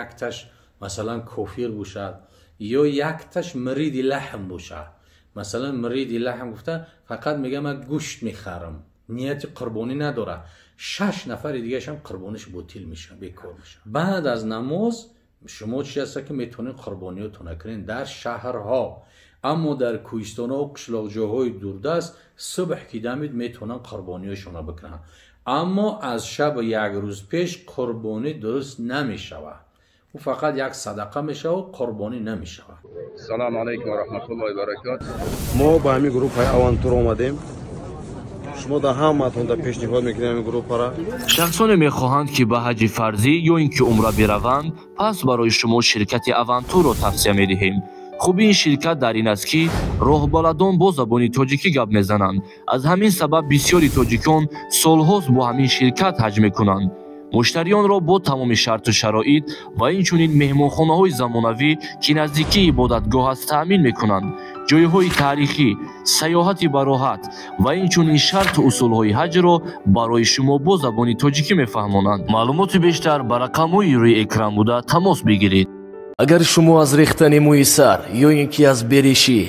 Якташ масалан кофир бошад ё якташ муриди лаҳм бошад. Масалан, муриди лаҳм гуфта, фақат мега: «Ман гӯшт мехарам», нияти қурбонӣ надорад. Шаш нафари дигаашам қурбониш ботил мешавад, бекор мешавад. Баъд аз намоз шумо чи ҳаста, ки метавонед қурбониётона кунед дар шаҳрҳо, аммо дар кӯҳистонҳо, қишлоқҷоҳои дурдаст субҳ ки дамид, метавонанд қурбониёшонро бикунанд, аммо аз шаб як рӯз пеш қурбонӣ дуруст намешавад. Ӯ фақат як садақа мешавад, қурбонӣ намешавад. Салому алайкум ва раҳматуллоҳи баракат. Мо ба ҳамин группаи Авантур омадем. Шумо дар ҳамаатон дар пешниҳод мекунем ҳамин группара. Шахсоне мехоҳанд, ки ба ҳаҷи фарзӣ ё ин ки умра бираванд, пас барои шумо ширкати Авантурро тавсия медиҳем. Хубии ин ширкат дар ин аст, ки роҳбаладон бо забони тоҷикӣ гап мезананд. Аз ҳамин сабаб бисёри тоҷикон солҳост бо ҳамин ширкат ҳаҷ мекунанд. Муштариёнро бо тамоми шарту шароит ва инчунин меҳмонхонаҳои замонавӣ, ки наздикии ибодатгоҳ аст, таъмин мекунанд. Ҷойҳои таърихӣ, сайёҳати бароҳат ва инчунин шарту усулҳои ҳаҷро барои шумо бо забони тоҷикӣ мефаҳмонанд. Маълумоти бештар ба рақамҳои рӯи экран буда тамос бигиред. Агар шумо аз рехтани мӯи сар ё ин ки аз беришӣ,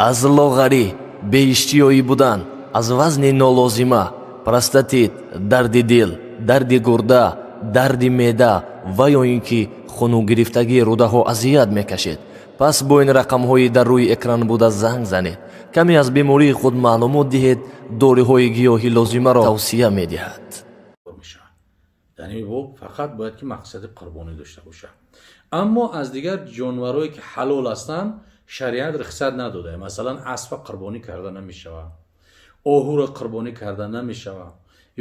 аз лоғарӣ, беиштиёӣ будан, аз вазни нолозима, простатит, дарди дил, дарди гурда, дарди меъда ва ё ин ки хунугирифтагии рӯдаҳо азият мекашед, пас бо ин рақамҳои дар рӯи экран буда занг занед, каме аз бемории худ маълумот диҳед, доруҳои гиёҳи лозимаро тавсия медиҳад. Мешавад. Дар ин боб фақат бояд ки мақсади қурбонӣ дошта бошад. Аммо аз дигар ҷонварое, ки ҳалол ҳастанд, шариат рухсат надода. Масалан, аспа қурбонӣ карда намешавад, оҳуро қурбонӣ карда намешавад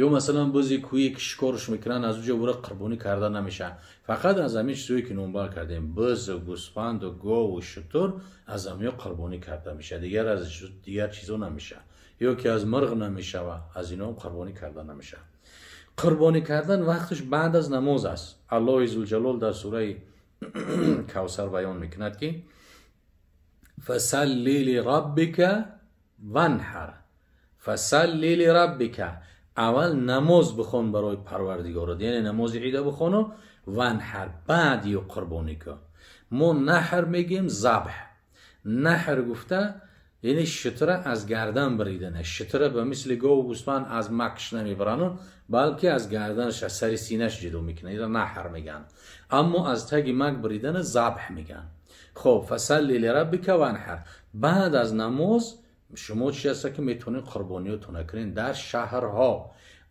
ё масалан бузи кӯҳие, ки шикорш мекунанд, аз уҷо бура қурбонӣ карда намешавад. Фақат аз ҳамин чизое, ки номбар кардем: бизу, гӯсфанду, гову шутур, аз ҳамиё қурбонӣ карда мешавад. Дигар аз дигар чизо намешавад. Ё ки аз мирғ намешавад, аз иноам қурбонӣ карда намешавад. Қурбонӣ кардан вақташ баъд аз намоз аст. Аллоҳи зулҷалол дар сураи Кавсар баён мекунад, ки فصل لربك وانحر. فصل لربك, аввал намоз бихон барои Парвардигорат, яъне намози ида бихону وانحر, баъд ё қурбонӣ кун. Мо наҳр мегӯем, забҳ. Наҳр гуфта, яъне шутра аз гардан баридана. Шутра ба мисли гову гӯсфанд аз макш намебарану, балки аз гарданаш, аз сари синаш ҷудо мекунад. Ира наҳр мегӯянд, аммо аз таги мак баридана забҳ мегӯянд. Хоб, فصل لربك وانحر. Баъд аз намоз шумо чи ҳаста, ки метавонед қурбониётона кунед дар шаҳрҳо,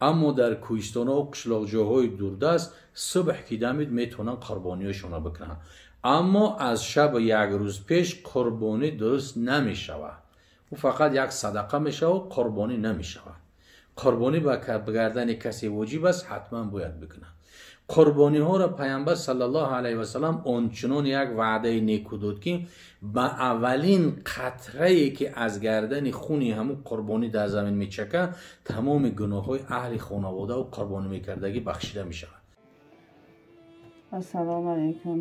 аммо дар кӯҳистонҳо, қишлоқҷоҳои дурдаст субҳ ки дамид, метавонанд қурбониёшонро бикунанд, аммо аз шаб як рӯз пеш қурбонӣ дуруст намешавад. Ӯ фақат як садақа мешавад, қурбонӣ намешавад. Қурбонӣ ба гардани касе воҷиб аст, ҳатман бояд бикунад. Қурбониҳоро Пайғамбар саллаллоҳу алайҳи васалам ончунон як ваъдаи неку дод, ки ба аввалин қатрае, ки аз гардани хуни ҳамун қурбонӣ дар замин мечакад, тамоми гуноҳҳои аҳли хонаводаву қурбонӣ мекардагӣ бахшида мешавад. Ассалому алайкум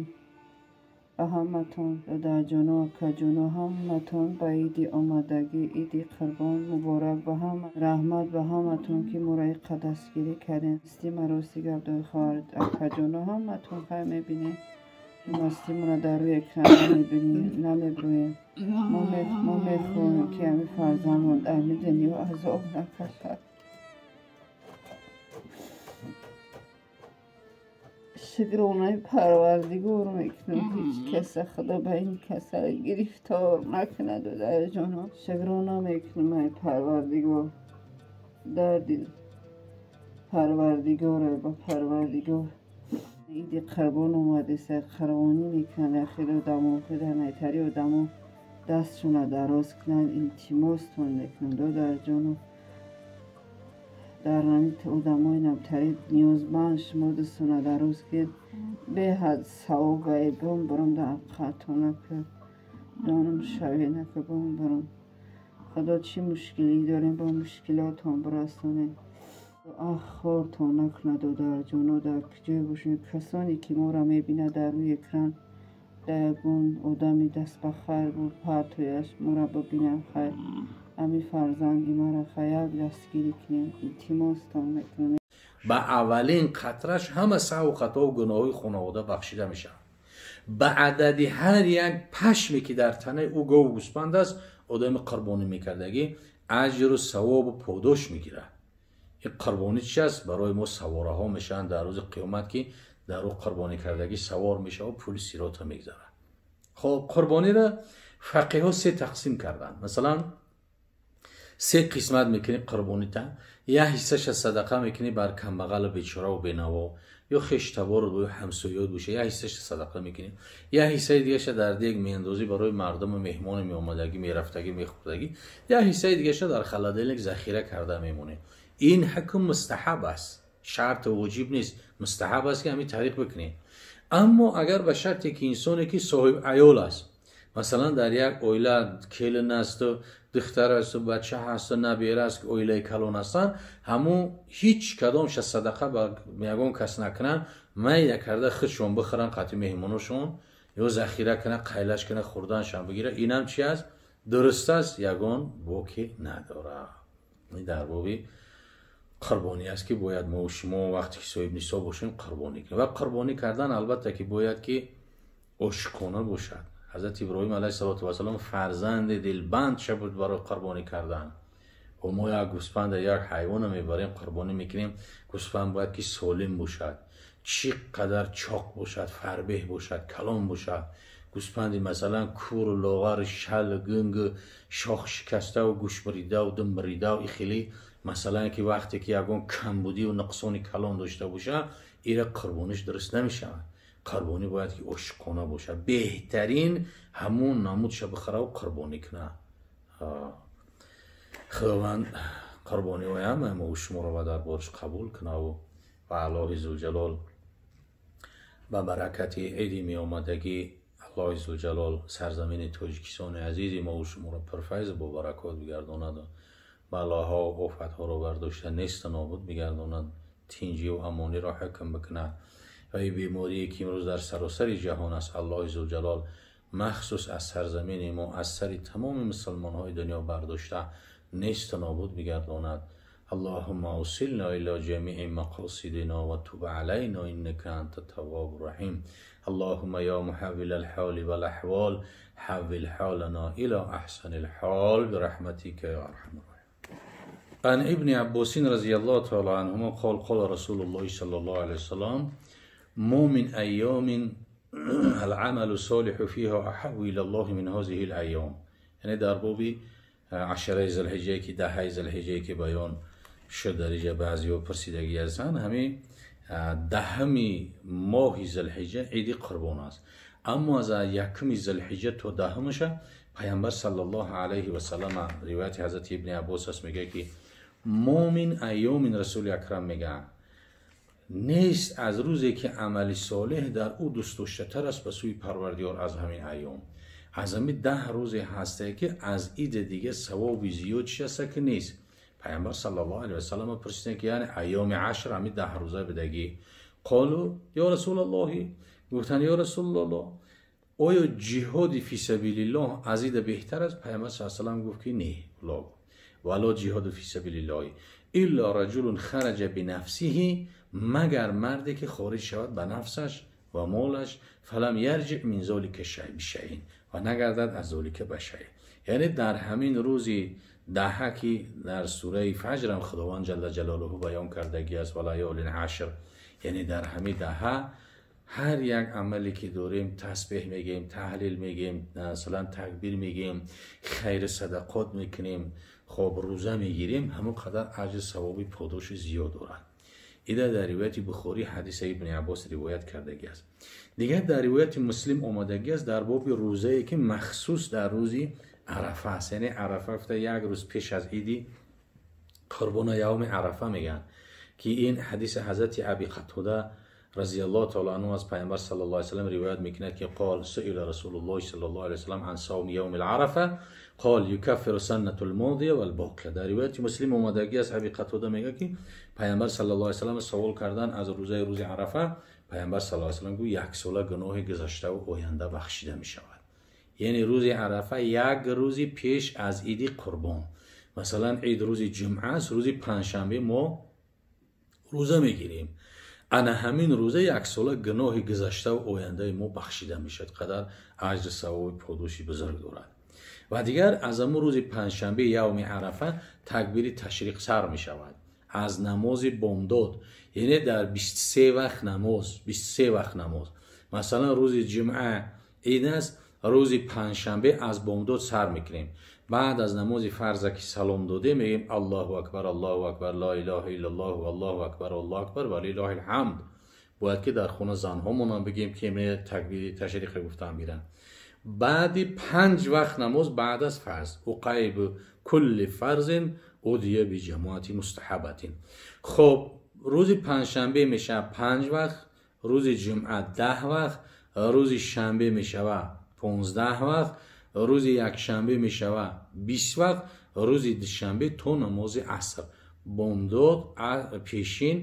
ба ҳаматон, додарҷону акаҷону, ҳаматон ба иди омадагӣ, Иди Қурбон муборак ба ҳама. Раҳмат ба ҳаматон, ки моро иқа дастгирӣ кардем. Стима, рости гап, дой, хоҳар, акаҷону, ҳаматон хай мебинем, мастимона дар рӯи экран намебинем, намебурӯем. Мо мехоҳем, ки ҳамин фарзандмон дар ҳамин дунё азоб накашад. Шукронаи Парвардигор мекунам, ҳеҷ каса Худо ба ин касал гирифтор накунад. Додарҷоно, шукрона мекунам ай Парвардигор, дарди Парвардигоре ба Парвардигор. Иди Қурбон омадеса, қурбонӣ мекунанд. Ахир одамо худанайтари одамо дастшона дароз кунанд, илтимостон мекунам, додарҷоно. Дар ҳамин одамои намтари ниёзманд шумо дастона дароз кунед, беҳад савоб. Ай бом бурам дар қатона ка ҷонум шаве нака бом бурам. Худо, чӣ мушкилӣ дорем, бо мушкилотон бирасонем, ах, хортон накунад. Додарҷоно, дар куҷое бошем, касоне ки моро мебинад дар рӯи экран, дар ягон одами даст ба хайр буд партояш моро бибинад, хайр, ҳамин фарзанди маро хай як дастгирӣ кунем, илтимостон мекунам. Ба аввалин қатраш ҳама саҳву хатову гуноҳҳои хонавода бахшида мешавад. Ба адади ҳар як пашме ки дар танаи ӯ гову гӯспанд аст, одами қурбонӣ мекардагӣ аҷру савобу подош мегирад. Ин қурбонӣ чи аст? Барои мо савораҳо мешаванд дар рӯзи қиёмат, ки дар ӯ қурбонӣ кардагӣ савор мешавад, пули сирота мегзарад. Хоб, қурбониро фақиҳҳо се тақсим карданд. Масалан, се қисмат мекунӣ қурбонита. Як ҳиссаша садақа мекунӣ бар камбағалу бечораву бенаво ё хештабору ё ҳамсоёт боша, як ҳиссаша садақа мекунӣ. Як ҳиссаи дигаша дар дег меандозӣ барои мардуму меҳмони меомадагӣ, мерафтагӣ, мехӯрдагӣ. Як ҳиссаи дигаша дар холодильник захира карда мемонӣ. Ин ҳукм мустаҳаб аст, шарту воҷиб нест, мустаҳаб аст, ки ҳамин тариқ бикунӣ. Аммо агар ба шарте ки инсоне ки соҳиб аёл аст, масалан, дар як оила келин асту духтар асту бача ҳасту набера аст, ки оилаи калон ҳастанд, ҳамун ҳеҷ кадомша садақа ба ягон кас накунанд, майя карда худшон бихӯранд қатъи меҳмоношон ё захира кунанд, қайлаш кунанд, хӯрданшон бигирад, инам чи аст? Дуруст аст, ягон боке надорад. Ин дар боби қурбонӣ аст, ки бояд мо шумо вақте ки соҳиб нисоб бошем, қурбонӣ кунем. Ва қурбонӣ кардан, албатта, ки бояд ки ошиқона бошад. Ҳазрати Иброҳим алайҳиссалоту вассалом фарзанди дилбандша буд барои қурбонӣ кардан. Ва мо як гӯспанда, як ҳайвона мебарем, қурбонӣ мекунем. Гӯспанд бояд ки солим бошад, чӣ қадар чоқ бошад, фарбеҳ бошад, калон бошад. Гӯспанди, масалан, куру лоғар, шал, гунг, шох шикаставу гӯшбиридаву думбиридав, и хеле, масалан, ки вақте ки ягон камбудиву нуқсони калон дошта бошад, ира қурбониш дуруст намешавад. Қурбонӣ бояд ки ошиқона бошад, беҳтарин ҳамун намудша бихараву қурбонӣ кунад. Худованд қурбониҳои ҳамаи мо шуморо ба дарбораш қабул кунаву ва Аллоҳи Зулҷалол ба баракати иди меомадагӣ Аллоҳи Зулҷалол сарзамини Тоҷикистони азизи мо шуморо пурфайзу бобаракот бигардонаду балоҳо офатҳоро бардошта несту нобуд бигардонад, тинҷиву амониро ҳукм бикунад. Ва ин беморие ки имрӯз дар саросари ҷаҳон аст, Аллоҳи Зулҷалол махсус аз сарзамини мо, аз сари тамоми мусалмонҳои дунё бардошта несту нобуд бигардонад. اللهم اوصلنا الى جميع مقاصدنا وتب علينا انك انت التواب الرحيم. اللهم يا محول الحال والاحوال حول حالنا الى احسن الحال برحمتك يا ارحم الراحمين. عن ابن عباس رضي الله تعالى عنهما قال: قال رسول الله صلى الله عليه وسلم: ما من ايام العمل الصالح فيها احب الى الله من هذه الايام. یعنی در باب عشره ذوالحجه که دهه ذوالحجه که بیان شد، در اینجا بعضی پرسیدگی هستن، همین دهمی ماهی ذوالحجه عید قربان است. اما از یکمی ذوالحجه تا دهمش، پیامبر صلی الله علیه و سلم، روایت حضرت ابن عباس است، میگه که ما من ایام، رسول اکرم میگه، نیست از روزی که عمل صالح در او دوست داشته است به سوی پروردگار از همین ایام. از همین 10 روزی هسته که از عید دیگه ثواب زیاد چی هست که نیست. پیامبر صلی الله علیه و سلم پرسیدن که یعنی ایام عشر، همین 10 روزه بدگی. قالوا یا رسول الله، گفتن یا رسول الله، آیا جهاد فی سبیل الله از عید بهتر است؟ پیامبر صلی الله علیه و سلم گفت که نه، لا ولا جهاد فی سبیل الله الا رجل خرج بنفسه، مگر مردی که خارج شود به نفسش و مالش، فلم یرجع من ذلک بشیء، و نگردد از ذلک بشیء. یعنی در همین روزی دهه که در سوره فجر هم خداوند جل جلاله بیان کردگی است، و لیال عشر، یعنی در همین دهه هر یک عملی که داریم، تسبیح میگیم، تحلیل میگیم، مثلا تکبیر میگیم، خیر صدقات میکنیم، خب روزه میگیریم، همون قدر اجر ثوابی پاداش زیاد دارد. ایده در روایت بخاری حدیث ابن عباس روایت کردگی است. دیگر در روایت مسلم آمدگی است در باب روزه که مخصوص در روزی عرفه است. یعنی عرفه گفته یک روز پیش از عیدی قربان، یوم عرفه میگن، که این حدیث حضرت ابی قتاده رضی الله تعالی عنه از پیامبر صلی الله علیه و سلم روایت میکند که قال سئل رسول الله صلی الله علیه و سلم عن صوم یوم العرفه قال یکفر سنة الماضیه والباقیه. در روایت مسلم آمدگی است، ابی قتاده میگه که پیامبر صلی الله علیه و سلم سوال کردن از روزه روز عرفه، پیامبر صلی الله علیه و سلم گفت یک ساله گناه گذشته و آینده بخشیده میشود. یعنی روز عرفه یک روز پیش از عید قربان. مثلا عید روز جمعه است، روز پنجشنبه ما روزه میگیریم. Ана ҳамин рӯза яксола гуноҳи гузаштаву ояндаи мо бахшида мешавад. Қадар аҷру савоби подоши бузург дорад. Ва дигар аз ҳамун рӯзи панҷшанбе, явми Арафа, такбири ташриқ сар мешавад аз намози бомдод, яъне дар 23 вақт намоз, 23 вақт намоз. Масалан, рӯзи ҷумъа ид аст, рӯзи панҷшанбе аз бомдод сар мекунем. Баъд аз намози фарза ки салом додем, мегӯем: Аллоҳу акбар, Аллоҳу акбар, ло илоҳа иллаллоҳ, аллоҳу акбар, аллоҳу акбар, ва лиллоҳил ҳамд. Бояд ки дар хона занҳомонам бигем, ки такбири ташриқе гуфтан биранд. Баъди панҷ вақт намоз, баъд аз фарз, уқайбу кулли фарзин удия биҷамоати мустаҳабатин. Хоб, рӯзи панҷшанбе мешавад панҷ вақт, рӯзи ҷумъа 10 вақт, рӯзи шанбе мешавад 15 вақт, рӯзи якшанбе мешавад 20 вақт, рӯзи душанбе то намози аср, бомдод, пешин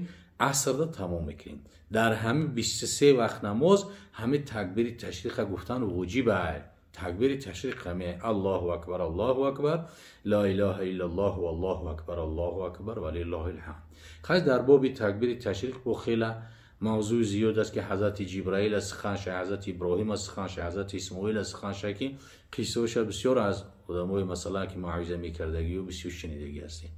асрда тамом мекунем. Дар ҳамин 23 вақт намоз ҳамин такбири ташриқа гуфтан воҷиб ай. Такбири ташриқ ҳаме: Аллоҳу акбар, Аллоҳу акбар, ло илоҳа иллаллоҳ, аллоҳу акбар, Аллоҳу акбар, ва лиллоҳил ҳамд. Хай, дар боби такбири ташриқ бо хела мавзӯи зиёд аст, ки ҳазрати Ҷибраил аз сухан шай, ҳазрати Иброҳим аз сухан шай, ҳазрати Исмоил аз сухан шай, ки қиссаоша бисёр аз одамои, масалан, ки мавъиза мекардагию бисёр шунидагӣ ҳастем.